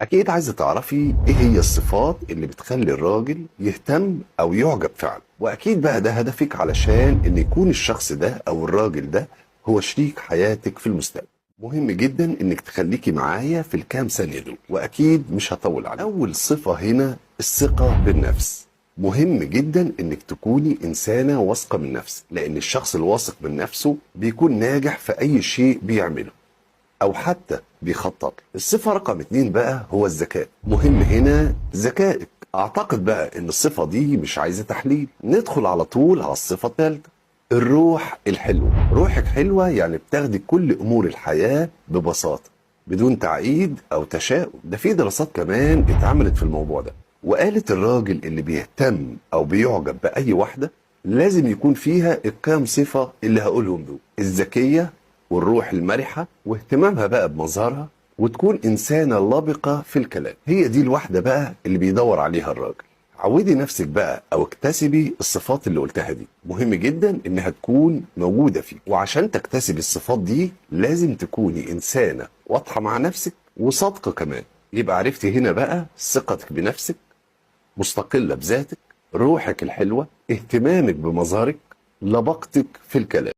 اكيد عايزه تعرفي ايه هي الصفات اللي بتخلي الراجل يهتم او يعجب فعلا، واكيد بقى ده هدفك علشان ان يكون الشخص ده او الراجل ده هو شريك حياتك في المستقبل. مهم جدا انك تخليكي معايا في الكام ثانية دول، واكيد مش هطول عليك. اول صفة هنا الثقة بالنفس. مهم جدا انك تكوني انسانة واثقة من نفسك، لان الشخص الواثق من نفسه بيكون ناجح في اي شيء بيعمله او حتى بيخطط. الصفة رقم 2 بقى هو الذكاء. مهم هنا ذكائك. اعتقد بقى ان الصفة دي مش عايزة تحليل. ندخل على طول على الصفة الثالثة، الروح الحلوة. روحك حلوة يعني بتاخدي كل امور الحياة ببساطة بدون تعقيد او تشاؤم. ده في دراسات كمان اتعملت في الموضوع ده، وقالت الراجل اللي بيهتم او بيعجب باي واحدة لازم يكون فيها الكام صفة اللي هقولهم دول: الذكية والروح المرحة واهتمامها بقى بمظهرها، وتكون إنسانة لبقة في الكلام. هي دي الواحدة بقى اللي بيدور عليها الراجل. عودي نفسك بقى أو اكتسبي الصفات اللي قلتها دي، مهم جدا إنها تكون موجودة فيك. وعشان تكتسبي الصفات دي لازم تكوني إنسانة واضحة مع نفسك وصادقة كمان. يبقى عرفتي هنا بقى ثقتك بنفسك، مستقلة بذاتك، روحك الحلوة، اهتمامك بمظهرك، لبقتك في الكلام.